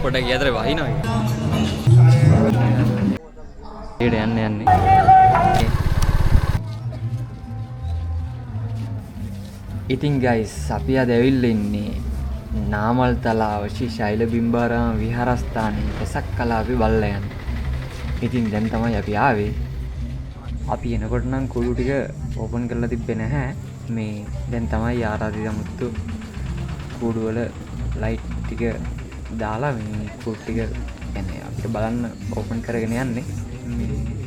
පොඩක් ගියතර වහිනවා ඒක. ඒකට යන්න යන්නේ. ඉතින් ගයිස් අපි අද ඇවිල්ලා ඉන්නේ නාමල්තලාව ශ්‍රී ශෛල බිම්බාරාම විහාරස්ථානයේ වෙසක් කලාපේ බලලා යන්න. ඉතින් දැන් තමයි අපි ආවේ. අපි එනකොට නම් කුළු ටික ඕපන් කරලා තිබ්බේ නැහැ. මේ දැන් තමයි ආරාධිත මුත්තු කූඩු වල ලයිට් ටික දාලා මේ කුළු ටික يعني අපිට බලන්න ඕපන් කරගෙන යන්නේ. මේ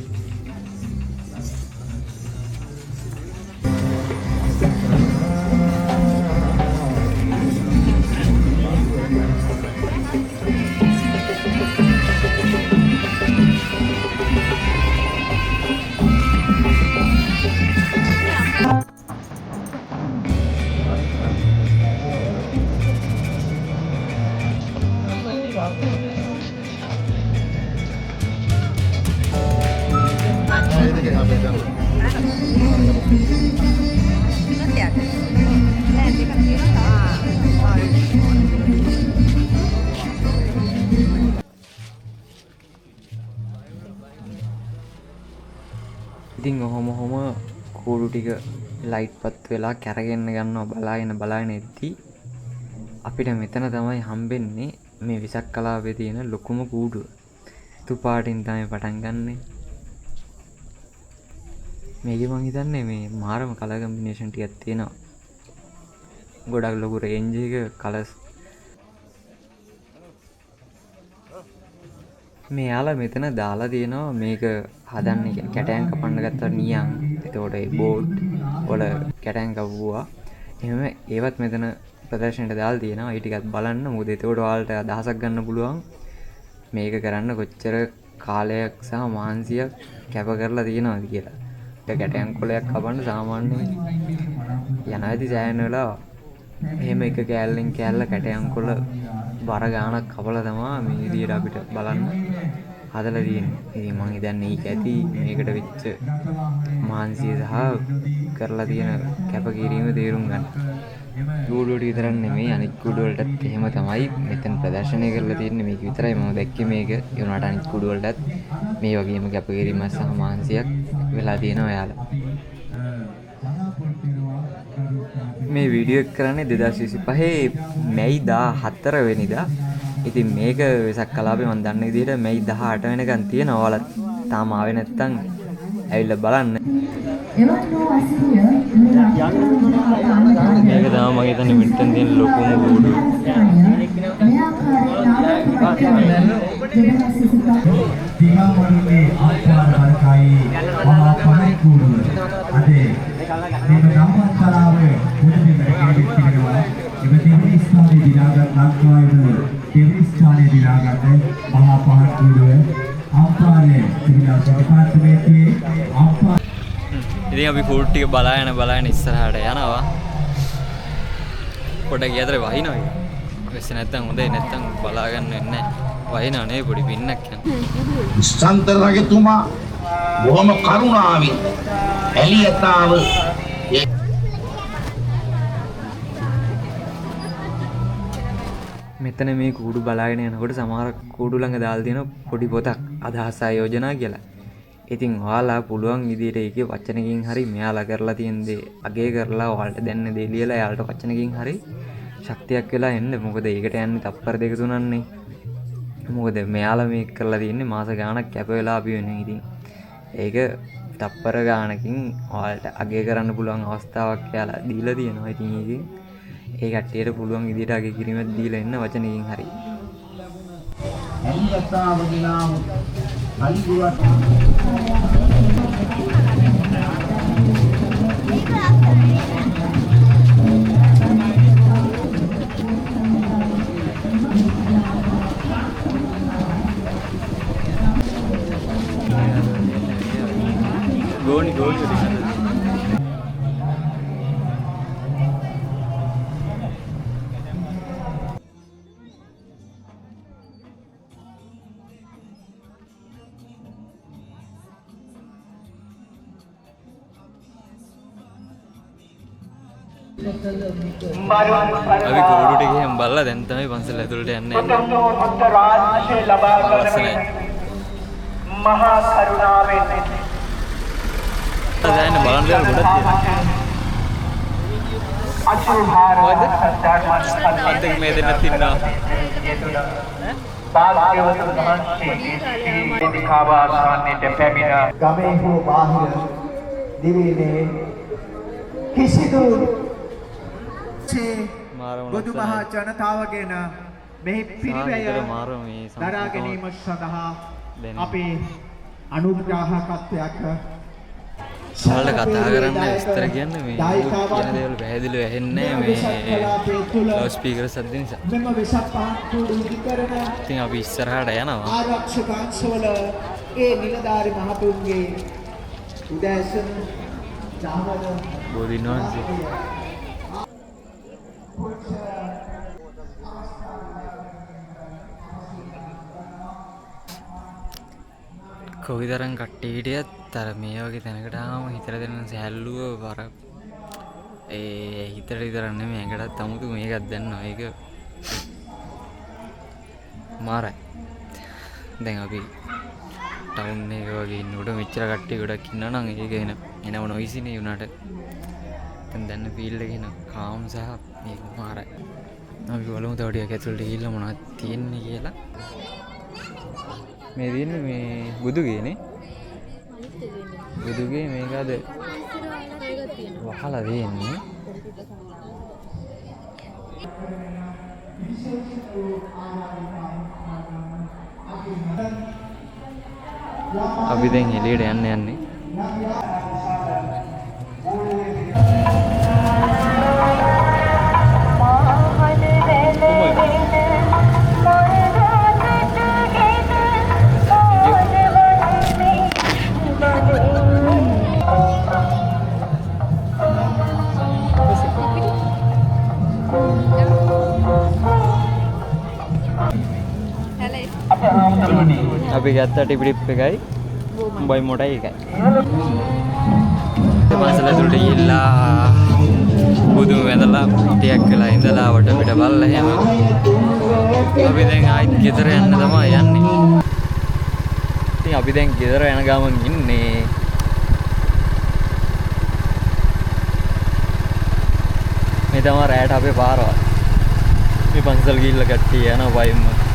ඉතින් ඔහොම ඔහොම කූඩු ටික ලයිට් පත් වෙලා කැරගෙන්න ගන්නවා බලාගෙන බලාගෙන එද්දි අපිට මෙතන තමයි හම්බෙන්නේ මේ වෙසක් කලාපේ තියෙන ලොකුම කූඩුව. රතු පාටින් තමයි පටන් ගන්නෙ. මේකේ මං හිතන්නේ මේ මාරම කලර් කම්බිනේෂන් ටිකක් තියෙනවා. ගොඩක් ලොකු රේන්ජ් එක කලර්ස්. මෙයාලා මෙතන දාලා තියෙනවා මේක හදන්න කියන්නේ කැටයම් කපන්න ගත්තා නියම්. එතකොට ඒ බෝඩ් වල කැටයම් කපුවා. එහෙම ඒවත් මෙතන ප්‍රදර්ශනයට දාලා තියෙනවා. ඒ ටිකත් බලන්න. මොකද එතකොට ඔයාලට අදහසක් ගන්න පුළුවන් මේක කරන්න කොච්චර කාලයක් සහ මහන්සියක් කැප කරලා තියෙනවද කියලා. ඒක කැටයම් කොලයක් කපන්න සාමාන්‍යයෙන් යනවා ඇති සෑහෙන වෙලාවක්. එහෙම එක කෑල්ලෙන් කෑල්ල කැටයම් කොළ බර ගාණක් කපලා තමා මේ විදියට අපිට බලන්න හදලා තියෙන්නේ. ඉතින් මං හිතන්නේ ඒක ඇති මේකට වෙච්ච මහන්සිය සහ කරලා තියෙන කැපකිරීම තේරුම් ගන්න. කූඩු වලට විතරක් නෙමෙයි අනිත් කූඩු වලටත් එහෙම තමයි මෙතන ප්‍රදර්ශනය කරලා තියෙන්නේ. මේක විතරයි මම දැක්කේ මේක. ඒ වුණාට අනිත් කූඩු වලටත් මේ වගේම කැපකිරීමක් සහ මහන්සියක් වෙලා තියෙනවා එයාලා. මේ වීඩියෝ එක කරන්නේ 2025 මැයි 14 වෙනිදා. ඉතින් මේක වෙසක් කලාපේ මම දන්න විදිහට මැයි 18 වෙනකන් තියෙනවා. ඔයාලා තාම ආවේ නැත්තම් ඇවිල්ලා බලන්න. මේක තමයි මම හිතන්නේ මෙතන තියෙන ලොකුම කූඩුව. දිගාමඩුල්ලේ ආචාර බලකායේ මහා පහන් කූඩුව අද මෙම නාමල්තලාව බුදුබිමට ගෙනවිත් තිබෙනවා. එම දෙවනි ස්ථානයේ දිනාගත් ලංකාවේම දෙවනි ස්ථානයේ දිනාගත් මහා පහන් කූඩුව අම්පාර සිවිල් දෙපාර්තමේන්තුවේ අම්පාර. ඉතින් අපි කූඩු ටික බලාගෙන බලාගෙන ඉස්සරහට යනවා. පොඩක් ගියතර වහිනවා ඒක. වෙස්ස නැත්තම් හොඳයි, නැත්තම් බලා ගන්න වෙන්නේ නැහැ. වහිනවා නේ පොඩි පින්නක් යන. නිස්සන්තර රජතුමා බොහොම කරුණාවෙන් ඇලියතාව මෙතන මේ කූඩු බලාගෙන යනකොට සමහර කූඩු ළඟ දාලා තියෙන පොඩි පොතක් අදහස් ආයෝජනා කියලා. ඉතින් ඔයාලා පුළුවන් විදිහට ඒකේ වචනකින් හරි මෙයාලා කරලා තියෙන දේ අගය කරලා ඔයාලට දැනෙන දේ ලියලා එයාලට වචනකින් හරි ශක්තියක් වෙලා එන්න. මොකද ඒකට යන්නේ තප්පර දෙක තුනන්නේ. මොකද මෙයාලා මේක කරලා තියෙන්නේ මාස ගාණක් කැප වෙලා අපි වෙනුවෙන්. ඉතින් ඒක තප්පර ගාණකින් ඔයාලට අගය කරන්න පුළුවන් අවස්ථාවක් එයාලා දීලා තියෙනවා. ඉතින් ඒකෙන් ඒ කට්ටියට පුළුවන් විදිහට අගය කිරීමක් දීලා එන්න වචනකින් හරි. ඇලියතාව ගෙනාවු අලිගුවත් ගෝනි ගෝනි වලින් හදලා. අපි කෝඩුවට ගිහින් බලලා දැන් තමයි පන්සල ඇතුළට යන්න යන්නේ. ලස්සනයි. මහා කරුණාවෙන් දැන් බලන්න දේවල් ගොඩක් තියෙනවා. අචුහාර ධර්ම අත් එක්ක මේ දෙන්නත් ඉන්නවා. භාග්‍යවතුන් වහන්සේගේ ශ්‍රී වේදිකාව ආසන්නයට පැමිණ ගමේ හෝ බාහිර දිවයිනේ කිසිදු මාරම බොදු මහා ලස්සනයි. ජනතාවගෙන මෙහි පිරිවැය සාහිතර මාරම මේ දරා සංස්කෘතික ගැනීම සඳහා දැනෙනවා. අපේ අනුග්‍රාහකත්වයක් ඔයාලට කතා කරන්න විස්තර කියන්න මේ කියන දේවල් පැහැදිලිව ඇහෙන්නේ නැහැ මේ ලවුඩ් ස්පීකර් සද්ද නිසා. මෙම වෙසක් පහන් කූඩු විතරන ඉතින් අපි ඉස්සරහට යනවා. ආරක්ෂක අංශවල ඒ නිලධාරි මහතුන්ගේ උදෑසන දහවන බෝධීන් වහන්සේ. කොයිතරම් කට්ටිය හිටියත් අර මේ වගේ තැනකට ආවම හිතට දැනෙන සැහැල්ලුව වර ඒ හිතට විතරක් නෙමෙයි ඇඟටත් අමුතු මේකක් දැනෙනවා. ඒක මාරයි. දැන් අපි ටවුන් එක වගේ ඉන්නකොට මෙච්චර කට්ටිය ගොඩක් ඉන්නවා නම් ඒක එන එනව නොයිසි නේ උනාට. දැන් දැන්න ෆීල් එක එන කාම් සහ මේක මාරයි. අපි බලමු තව ටිකක් ඇතුළට ගිහිල්ලා මොනවද තියෙන්නේ කියලා. මේ තියෙන්නේ මේ බුදුගේ නේ. බුදුගේ මේක අද වහලා තියෙන්නේ. අපි දැන් එළියට යන්න යන්නේ. අපි ගත්ත ටිපි ටිප් එකයි උඹයි මොටයි එකයි. පන්සල ඇතුළට ගිහිල්ලා බුදුන් වැඳලා ටිකක් වෙලා ඉඳලා වටපිට බලලා එහෙම අපි දැන් ආයිත් ගෙදර යන්න තමයි යන්නේ. ඉතින් අපි දැන් ගෙදර යන ගමන් ඉන්නේ. මේ තමයි රැයට අපේ පාරවල්. මේ පන්සල් ගිහිල්ලා කට්ටිය යනවා වයින්ම.